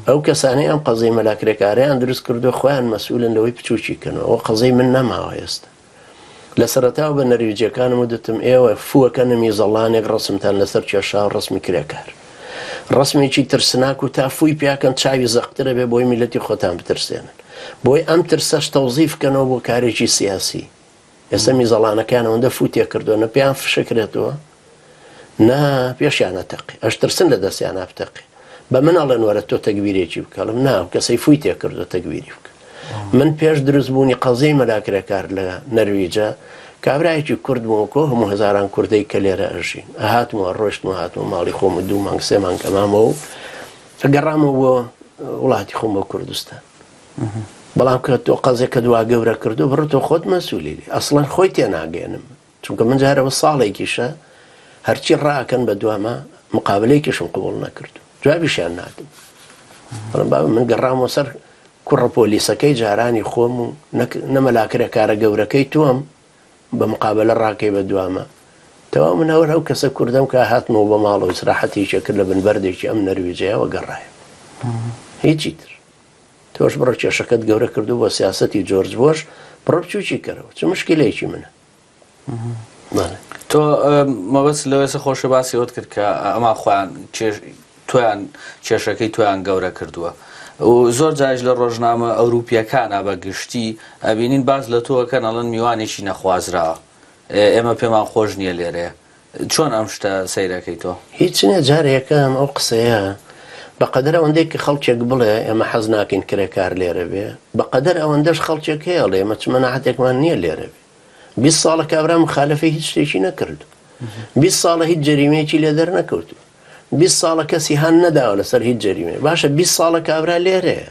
ئەو کەسانەی ئەم قەزیەی مەلا کرێکارەیان دروست کردووە خۆیان مەسئولن لەوەی بچووکی کەنەوە. ئەوە قەزیەی من نەماوە ئێستا. لە سەرەتاوە بە نەرویجیەکانم ودتم ئێوە فووەکەنە میزەڵانێک ڕەسمتان لەسەر کێشاوە ڕەسمی کرێکار. ڕەسمێکی ترسناک و تا فووی پیاکەن چاوی زەقترە بێ بۆی میلەتی خۆتان بترسێنن. بۆی ئەم ترسەش تەوزیف کەنەوە بۆ کارێکی سیاسی. ئێستا میزەڵانەکەیان ئەوەندە فوو تێکردووە نە پێیان فشەکرێتەوە نە پێشیان ئەتەقێ ئەشترسن لە دەستیانا بتەقێ بە من ئەڵێن وەرە تۆ تەگبیرێکی بکە ئەڵێم نا ئەو کەسەی فووی تێکردووە تەگبیری بکە من پێش دروست بوونی قەزیەی مەلا کرێکار لە نەرویجە کابرایەکی کورد بووم کۆ هەموو هەزاران کوردەی کە لێرە ئەژین ئەهاتمەوە ڕۆشتمەوە هاتمەوە ماڵی خۆم و دوو مانگ سێ مانگ ئەمامەوە و گەڕامەوە بۆ وڵاتی خۆم بۆ کوردستان بەڵام کە تۆ قەزێکت وا گەورە کردو بڕۆ تۆ خۆت مەسوولی لێ ئەسڵەن خۆی تێناگەێنم چونکە من جارەوە ساڵێکیشە هەرچی ڕاکەن بە دوامە مقابلەیەکیشم قبوڵ نەکردو جوابیشیان نادم بەڵام بابە من گەڕامەوە سەر کوڕە پۆلیسەکەی جارانی خۆم و نەمەلاکرە کارە گەورەکەی تۆم بە مقابلە ڕاکەی بە دوامە تەواو من هەور ئەو کەسە کوردەم کە هاتمەوە بۆ ماڵەوە ئیسراحەتێکی کرد لە بن بەردێکی ئەم نەرویجەیەوە گەڕایەوە هیچی تر تۆش بڕۆ کێشەکەت گەورە کردو بۆ سیاسەتی جۆرج بۆش بڕۆ بچوکی کەرەوە چ مشکلەیەکی منە. تۆ مەبەست لەوێسە خۆشە باسی ئەوت کرد کە ئەمان خۆیان تۆیان کێشەکەی تۆیان گەورە کردووە و زۆر جاریش لە ڕۆژنامە ئەوروپیەکانە بە گشتی ئەبینین باس لە تۆکەن ئەڵەن میوانێکی نەخوازراوە ئێمە پێمان خۆش نییە لێرەیە چۆن ئەم شتە سەیرەکەی تۆ؟ هیچ نیە جارێ یەکەم ئەو قسەیە بەقەدەر ئەوەندەی کە خەڵکێک بڵێ ئێمە حەز ناکەین کرێکار لێرە بێ بەقەدەر ئەوەندەش خەڵکێک هەیە ئەڵێ ئێمە چ مەناعەتێکمان نیە لێرە بێ 20 ساڵە کابرا مخالفەی هیچ شتێکی نەکردو 20 ساڵە هیچ جەریمەیەکی لێ دەرنەکەوتوو 20 ساڵە کەسی هان نەداوە لەسەر هیچ جەریمەیە باشە 20 ساڵە کابرا لێرەیە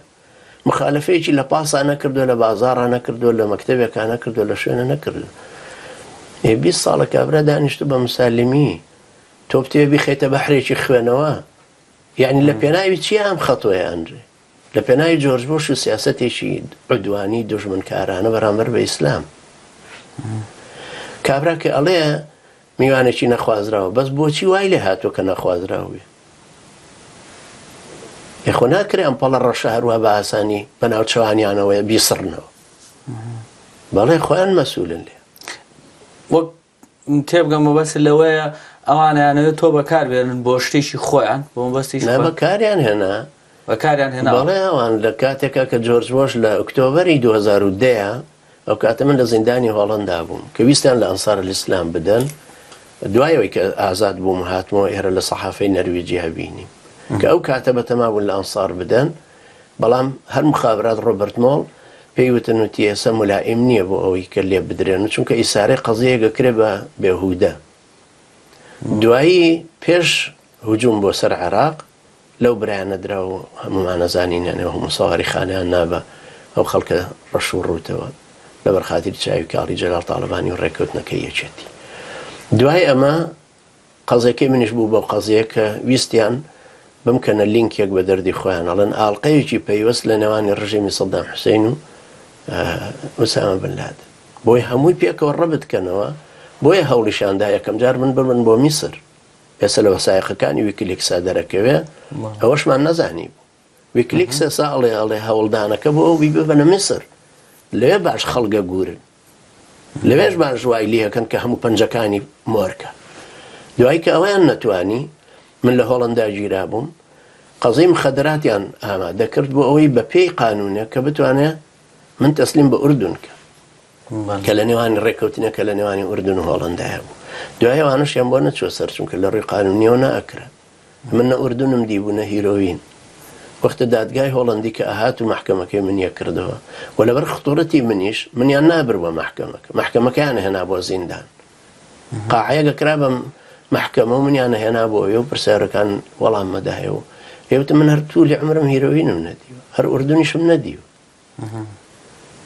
مخالەفەیەکی لە پاسا نەکردووە لە بازاڕا نەکردووە لە مەکتەبێکا نەکردووە لە شوێنە نەکردووە ئێ 20 ساڵە کابرا دانیشتوو بە مسالمی تۆ بتەوێ بیخەیتە بەحرێکی خوێنەوە یعنی لە پێناوی چییە ئەم خەتۆیە ئەنرێ لە پێناوی جۆرج بۆش و سیاسەتێکی عدوانی دوژمنکارانە بەرامبەر بە ئیسلام کابرا کە ئەڵێ میوانێکی نەخوازراوە بەس بۆچی وای لێ هاتووە کە نەخوازراو بێ؟ ئێ خۆ ناکرێ ئەم پەڵە ڕەشە هەروا بە ئاسانی بە ناوچەوانیانەوە بیسڕنەوە. بەڵێ خۆیان مەسولن لێ. وەک تێبگەم مەبەست لەوەیە ئەوانیانەوێت تۆ بەکاربێنن بۆ شتێکی خۆیان بۆ مەبەستی نا بەکاریان هێنا بەکاریان هێنا بەڵێ ئەوان لە کاتێکا کە جۆرج بۆش لە ئۆکتۆبەری 2010 ئەو کاتە من لە زیندانی هۆڵەندا بووم کە ویستیان لە ئەنسار الاسلام بدەن، دوای ئەوەی کە ئازاد بووم و هاتمەوە ئێرە لە سەحافەی نەرویجیا بینیم کە ئەو کاتە بەتەما بوون لە ئەنسار بدەن، بەڵام هەر مخابرات ڕۆبەرت مۆڵ پێی وتن وتی ئێستا مولائیم نییە بۆ ئەوەی کە لێ بدرێن و چونکە ئیسارەی قەزیەیەک ئەکرێ بە بێهودە. دوایی پێش هجوم بۆ سەر عێراق لەو برایانە درا و هەموومان ئەزانین یانی ئەو هەموو سەواریخانەیان نا بە ئەو خەڵکە ڕەش و ڕووتەوە لەبەر خاتری چاوی کاڵی جەلال تاڵەبانی و ڕێککەوتنەکەی یەکێتی. دوای ئەمە قەزیەکەی منیش بوو بەو قەزیە کە ویستیان بمکەنە لینکێک بە دەردی خۆیان ئەڵێن ئاڵقەیەکی پەیوەست لە نێوانی ڕژێمی سەدام حوسین و ئوسامە بن لادن بۆی هەمووی پێکەوە ڕەبت کەنەوە بۆیە هەوڵیشاندا یەکەم جار من ببن بۆ میسر ئێستا لە وەسایقەکانی ویکیلیکسا دەرەکەوێ ئەوەشمان نەزانی بوو ویکلیکس ئێستا ئەڵێ ئەڵێ هەوڵدانەکە بۆ ئەو ببەنە میسر لەوێ باش خەڵگە گورن لەوێش باش وای لەکەن کە هەموو پەنجەکانی مۆرکە دوای کە ئەویان نەتوانی من لە هۆڵندا گیرا بووم قەزی مخدراتیان ئامادە کرد بۆ ئەوەی بە پێی قانونە کە بتوانێت من تەسلیم بە ئوردون کە کە لە نێوانی ڕێککەوتنێک کە لە نێوانی ئوردن و هۆڵەندایە بوو دوای ئەوانەشیان بۆ نەچووە سەر چونکە لە ڕووی قانونیەوە ناکرا من نە ئوردنم دیبوو نە هیرۆین وەختە دادگای هۆڵەندی کە ئەهات و مەحکەمەکەی من یەکردەوە و لەبەر خطورەتی منیش منیان نابرد بۆ مەحکەمەکە مەحکەمەکەیان هێنا بۆ زیندان قاعەیەک کرا بە مەحکەمە و منیان هێنا بۆ ئەوێ و پرسیارەکان وەڵام مەدایە و پێوتم من هەر تولی عمرم هیرۆینم نەدیوە هەر ئوردنیشم نەدیوە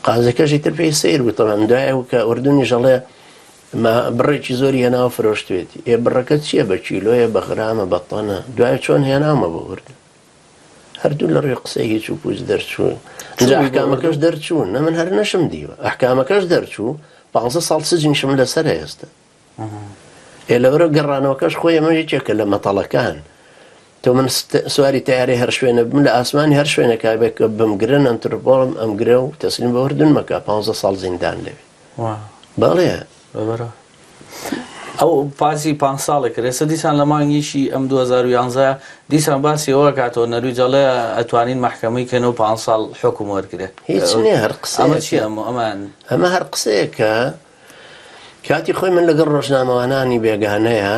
قازەکەش ئیتر پێی سەیر بوو تەبعەن دوای ئەو کە ئوردنیش ئەڵێ ما بڕێکی زۆری هێناوە فرۆشتوێتی ئێ بڕەکە چییە بە کیلۆیە بە غرامە بە تەنە دوای چۆن هێناومە بۆ ئوردن هەردوو لە ڕووی قسەی هیچ و پوچ دەرچوون اینجا ئەحکامەکەش دەرچوون نە من هەر نەشم دیوە ئەحکامەکەش دەرچوو 15 ساڵ سجنیشم لەسەر ئێستا ئێ لەبەرەوە گەڕانەوەکەش خۆی ئەمە یەکێکە لە مەتەڵەکان. تۆ من سواری تەیارەی هەر شوێنە بم لە ئاسمانی هەر شوێنێکا بێ کە بمگرن ئەنترپۆڵم ئەمگرە و تەسلیم بە ئوردن مەکە پانزە ساڵ زیندان لەوێ. بەڵێ. ئەو باسی پان ساڵێک کرد ئێستا دیسان لە مانگیشی ئەم 2011 دیسان باسی ئەوە کاتەوە نەرویج ئەڵێ ئەتوانین مەحکەمەی کەن و پان ساڵ حکوم وەرگرێ. هیچ نییە هەر قسەیەکە. ئەمە چییە ئەمە ئەمان؟ ئەمە هەر قسەیەکە کاتی خۆی من لەگەڵ ڕۆژنامەوانانی بێگانەیە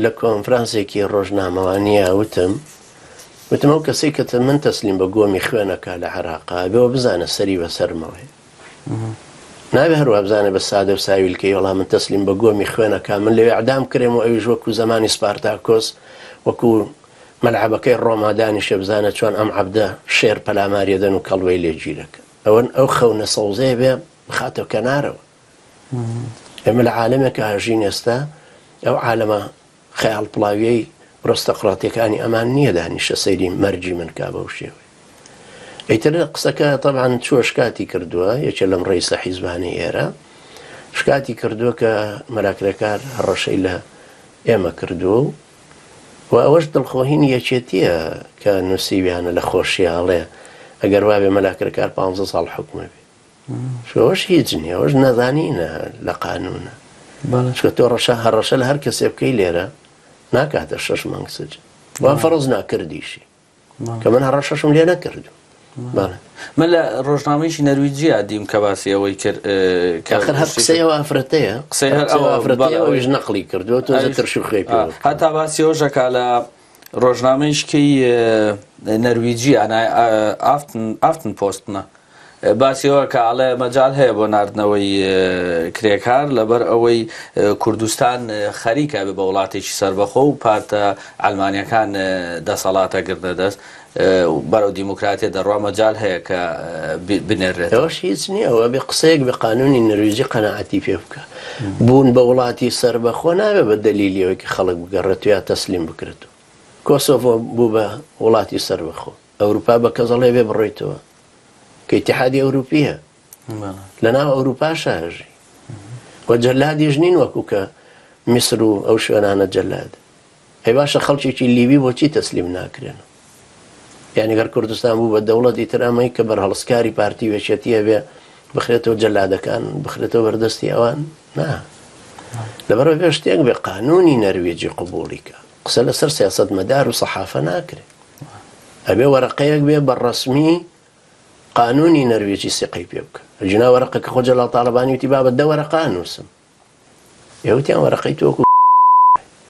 لە کۆنفرانسێکی ڕۆژنامەوانیە وتم وتم ئەو کەسەی کە من تەسلیم بە گۆمی خوێنەکە لە عێراقا بێەوە بزانە سەری بەسەرمەوەی ناوێ هەروە بزانێ بە سادە و ساویلکەی وەڵام من تەسلیم بە گۆمی خوێنەکە من لەوێ ئەدام کرێم و ئەویش وەکو زمانی سپارتاکۆس وەکو مەلعەبەکەی ڕۆما دانیشێ بزانە چۆن ئەم عەبدە شێر پەلاماریەدەن و کەڵوەی لێگیرەکە ئەوەن ئەو خەونە سەوزەیە بێ بخاتەوە کەنارەوە. ئێمە لە عالەمێکا ئەژین ئێستا ئەو عالەمە خەیاڵ پڵاویەی ڕۆستەقڕاتیەکانی ئەمان نییە دانیشە سەیری مەرگی من کا بەو شێوەیە. ئیتر قسەکە تەبعەن چووە شکاتی کردووە یەکێ لەم ڕەیسە حیزبانەی ئێرە شکاتی کردووە کە مەلا کرێکار هەڕەشەی لە ئێمە کردووە و و ئەوەش دڵخۆهینی یەکێتیە کە نووسیویانە لە خۆشیە ئەڵێ ئەگەر وابێ مەلا کرێکار پانزە ساڵ حوکمە بێ چونکە ئەوەش هیچ نییە ئەوەش نەزانینە لە قانونە چونکە تۆ ڕەشە هەڕەشە لە هەر کەسێ بکەی لێرە ناکاتە شەش مانگ سجن وا فەڕز ناکردیشی کە من هەڕەشەشم لێ نەکردو من لە ڕۆژنامەیەکی نەرویجیە دیم کە باسی ئەوەی کرد کە ئاخر هەر قسەی ئەو ئافرەتەیە قسەی هەر ئەو ئافرەتەیە ئەویش نەقلی کردووە تۆزە ترش و خوێی پێوە هەتا باسی ئەوەش ئەکا لە ڕۆژنامەیشکەی نەرویجی ئافتن ئافتن پۆستنە باسی ئەوە کە ئەڵێ مەجال هەیە بۆ ناردنەوەی کرێکار لەبەر ئەوەی کوردستان خەریکە بێ بە وڵاتێکی سەربەخۆ و پارتە عەلمانیەکان دەسەڵاتە گرنە دەست بەرەو دیموکراتیە دەڕوا مەجال هەیە کە بنێرێت. ئەوەش هیچ نییە ئەوە بێ قسەیەک بێ قانونی نەرویجی قەناعەتی پێ بکە بوون بە وڵاتی سەربەخۆ نابێ بە دەلیلی ئەوەی کە خەڵک بگەڕێتەوە یا تەسلیم بکرێتەوە کۆسۆڤۆ بوو بە وڵاتی سەربەخۆ ئەوروپا بە کەس ئەڵێ بێ بڕۆیتەوە کە ئیتیحادی ئەوروپیە لەناو ئەوروپاشا هەژی و جەلادیش نین وەکو کە میسر و ئەو شوێنانە جەلاد ئەی باشە خەڵکێکی لیبی بۆچی تەسلیم ناکرێن یعنی گەر کوردستان بوو بە دەوڵەت ئیتر ئەمەی کە بەرهەڵستکاری پارتی و یەکێتیە بێ بخرێتەوە جەلادەکان بخرێتەوە بەردەستی ئەوان نا لەبەرەوە بێ شتێک بێ قانونی نەرویجی قبوڵی کە قسە لەسەر سیاسەتمەدار و سەحافە ناکرێ ئەبێ وەرەقەیەک بێ بە ڕەسمی قانونی نەرویجی سیقەی پێ بکە ئەگینا وەرەقەکە خۆ جەلال تاڵەبانی وتی بابە دە وەرەقە ئەنووسم ئێ وتیان وەرەقەی تۆ وەکو.